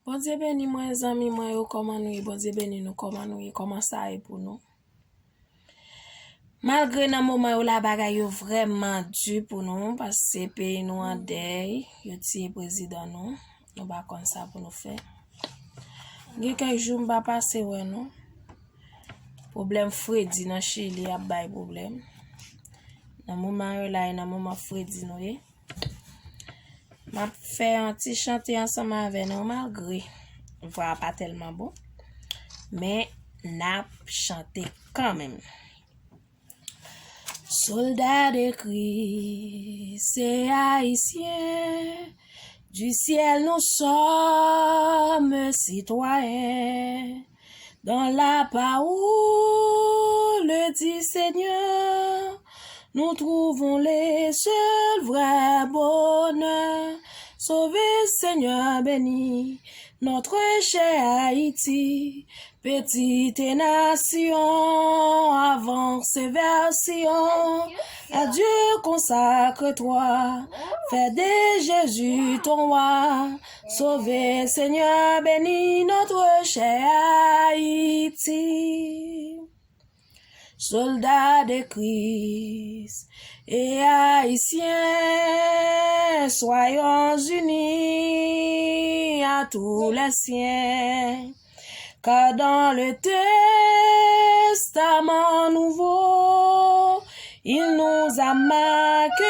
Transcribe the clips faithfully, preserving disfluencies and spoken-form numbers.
Bondye beni mwen, zanmi mwen yo, kòman nou ye? Bondye beni nou, kòman nou ye? Kòman sa ye pou nou? Malgre nan moman yo la, bagay yo vrèman di pou nou, paske peyi nou an dèy, yo tiye prezidan nou, nou pa konn sa pou nou fè. Gen kèk jou m pa pase wè nou. Pwoblèm fredi nan Chili ap bay pwoblèm. Nan moman yo la, e nan moman fredi nou ye. M ap fè yon ti chante ansanm avè nou, malgre vwa a pa tèlman bon, men n ap chante kanmenm. Soldats de Christ et Haïtiens, du ciel nous sommes citoyens. Dans la parole du Seigneur, nous trouvons le seul vrai bonheur. Sauve, Seigneur, bénis notre chère Haïti, petite nation, avance vers Sion. À Dieu consacre-toi, fais de Jésus ton roi. Sauve, Seigneur, bénis notre chère Haïti. Soldats de Christ et Haïtiens, soyons unis à tous les siens. Car dans le Testament nouveau, il nous a marqué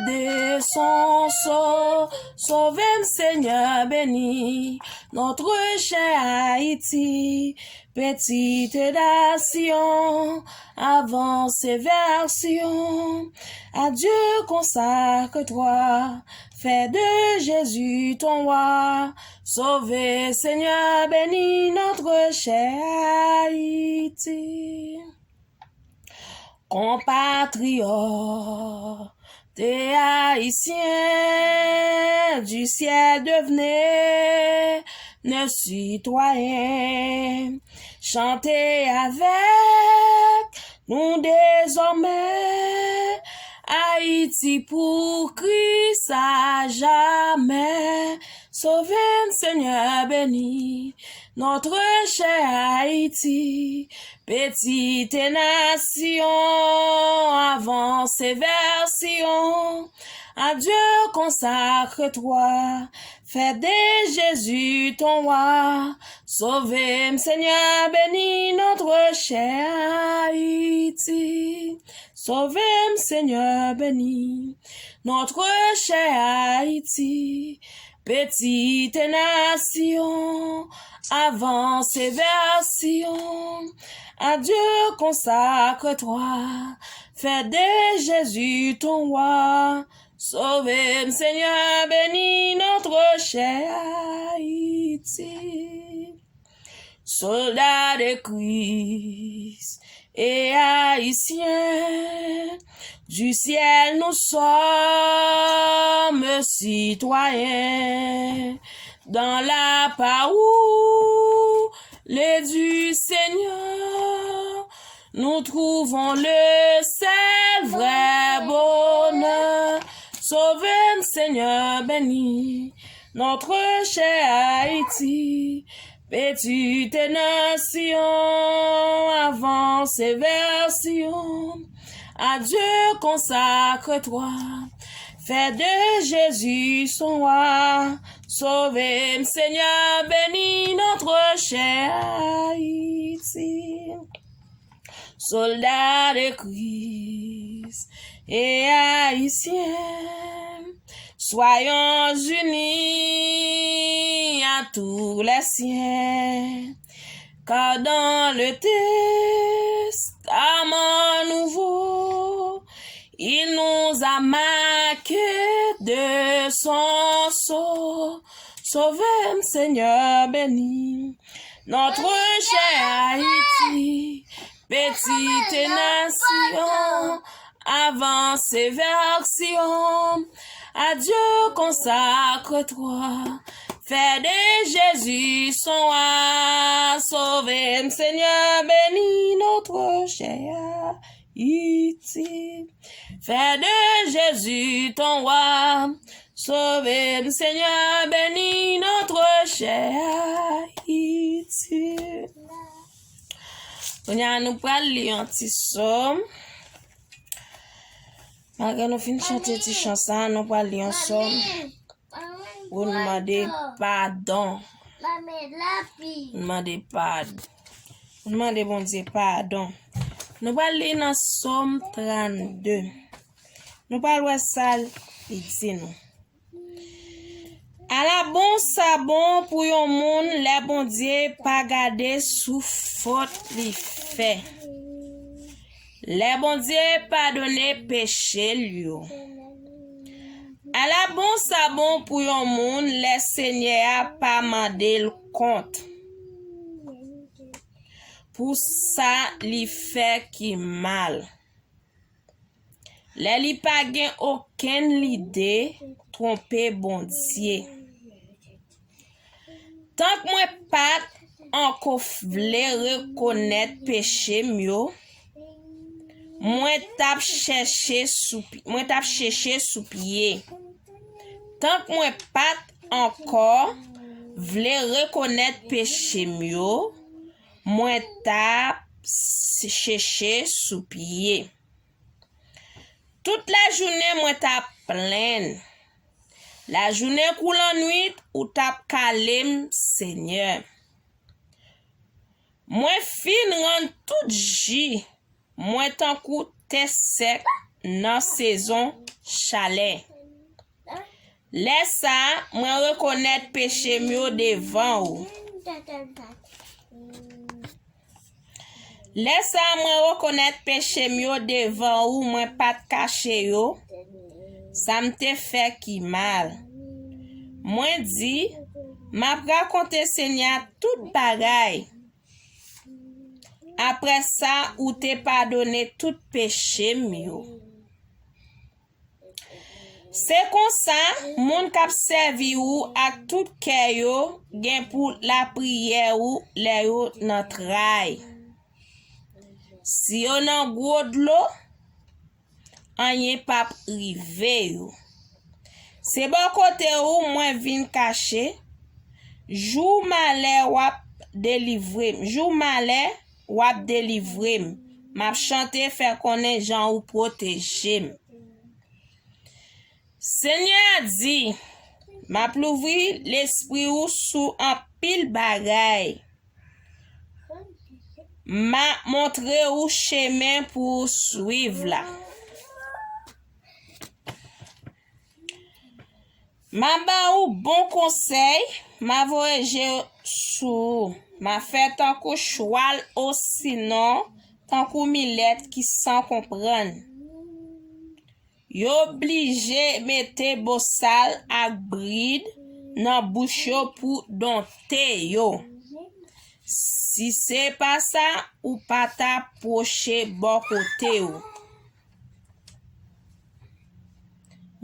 de son sceau. Sauve, Seigneur, bénis notre chère Haïti, petite nation, avance vers Sion. À Dieu consacre-toi, fais de Jésus ton roi. Sauve, Seigneur, bénis notre chère Haïti. Compatriotes et Haïtiens, du ciel devenez nos citoyens. Chantez avec nous désormais, Haïti pour Christ à jamais. Sauve, Seigneur, bénis notre chère Haïti, petite nation, avance vers Sion. À Dieu consacre-toi, fais de Jésus ton roi. Sauve, Seigneur, bénis notre chère Haïti. Sauve, Seigneur, bénis notre chère Haïti, petite nation, avance vers Sion. À Dieu consacre-toi, fais de Jésus ton roi. Sauve, Seigneur, bénis notre chère Haïti. Soldats de Christ et Haïtiens, du ciel nous sommes citoyens. Dans la parole du Seigneur, nous trouvons le seul vrai bonheur. Sauve, Seigneur, bénis notre chère Haïti, petite nation, avance vers Sion. À Dieu consacre-toi, fais de Jésus son roi. Sauve, Seigneur, bénis notre chère Haïti. Soldats de Christ et Haïtiens, soyons unis à tous les siens, car dans le Testament nouveau, il nous a marqués de son sceau. Sauve, Seigneur, bénis notre chère Haïti, petite nation, avance vers Sion. À Dieu consacre-toi, fais de Jésus son roi. Sauve, Seigneur, bénis notre chère Haïti. Fais de Jésus ton roi. Sauve, Seigneur, bénis notre Chè Ayiti. Kounye a, nou pral li yon ti sòm. Malgre nou fin chante ti chan sa, nou pral li yon sòm pou n mande padon. N mande padon. N mande Bondye padon. Nou pral li nan Sòm trannde. Nou pral wè sa li di nou. Ala bon sa bon pou yon moun lè Bondye pa gade sou fòt li fè. Lè Bondye padone peche l yo. Ala bon sa bon pou yon moun lè Senyè a pa mande l kont pou sa li fè ki mal. Lè li pa gen okenn lide twonpe Bondye. Tank mwen pa t anko vle rekonèt peche m yo, mwen t ap chèche sou pi-, mwen t ap cheche sou pye. Tank mwen pa t ankò vle rekonèt peche m yo, mwen t ap s-, cheche sou pye. Tout lajounen mwen t ap plenn. Lajounen kou lannwit, ou t ap kale m, Senyè. Mwen fin rann tout ji mwen tankou tè sèk nan sezon chalè. Lè sa a, mwen rekonèt peche m yo devan ou. Lè sa a, mwen rekonèt peche m yo devan ou, mwen pa t kache yo, sa m te fè ki mal. Mwen di, m ap rakonte Senyè a tout bagay. Apre sa, ou te padone tout peche m yo. Se konsa, moun k ap sèvi ou ak tout kè yo gen pou lapriyè ou lè yo nan tray. Si yo nan gwo dlo, anyen p ap rive yo. Se bò kote ou mwen vin kache. Jou malè w ap delivre m. Jou malè w ap delivre m. M ap chante, fè konnen jan ou pwoteje m. Senyè a di, m ap louvri lespri ou sou anpil bagay. M ap montre ou chemen pou ou swiv la. M a ba ou bon konsèy, m a voye je sou ou. M a fè tankou chwal osinon tankou milèt ki san konprann. Yo blije mete bosal ak brid nan bouch yo pou donte yo. Si se pa sa, ou pa ta pwoche bò kote w.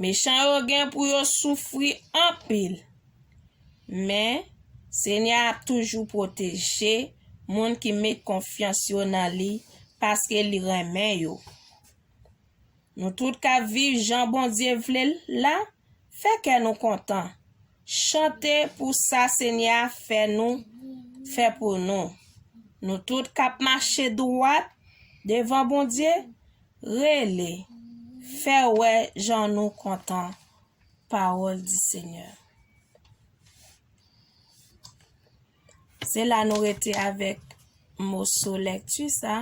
Mechan yo gen pou yo soufri anpil, men Senyè a ap toujou pwoteje moun ki met konfyans yo nan li, paske li renmen yo. Nou tout k ap viv jan Bondye vle l la, fè kè nou kontan. Chante pou sa Senyè a fè nou, fè pou nou. Nou tout k ap mache dwat devan Bondye, rele, fè wè jan nou kontan. Parole du Seigneur. Se la nou rete avèk moso lèkti sa.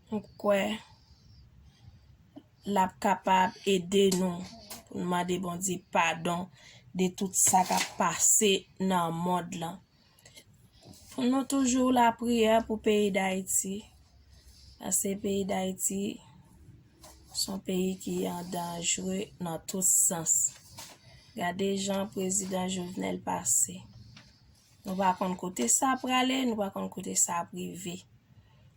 M kwè l ap kapab ede nou pou n mande Bondye padon de tout sa k ap pase nan mond lan. Pou nou toujou lapriyè pou peyi Dayiti, paske peyi Dayiti se yon peyi ki an danje nan tout sans. Gade jan prezidan Jovenel pase. Nou pa konn kote sa prale, nou pa konn kote sa ap rive.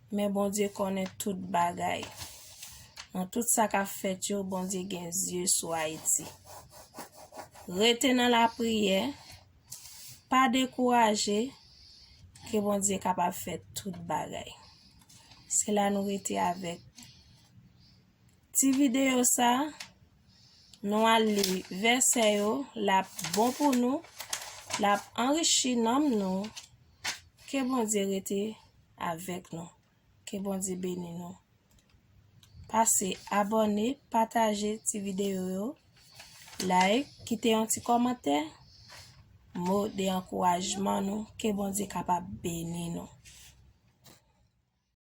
Men Bondye konnen tout bagay. Nan tout sa k ap fèt yo, Bondye gen zye sou Ayiti. Rete nan lapriyè, pa dekouraje, ke Bondye kapab fè tout bagay. Se la nou rete avèk ti videyo sa, nou al li vèsè yo, l ap bon pou nou. L ap anrichi nanm nou. Ke Bondye rete avèk nou. Ke Bondye beni nou. Pase abòne, pataje ti videyo yo, like, kite yon ti kòmantè. Mo de ankourajman nou, ke Bondye kapab beni nou.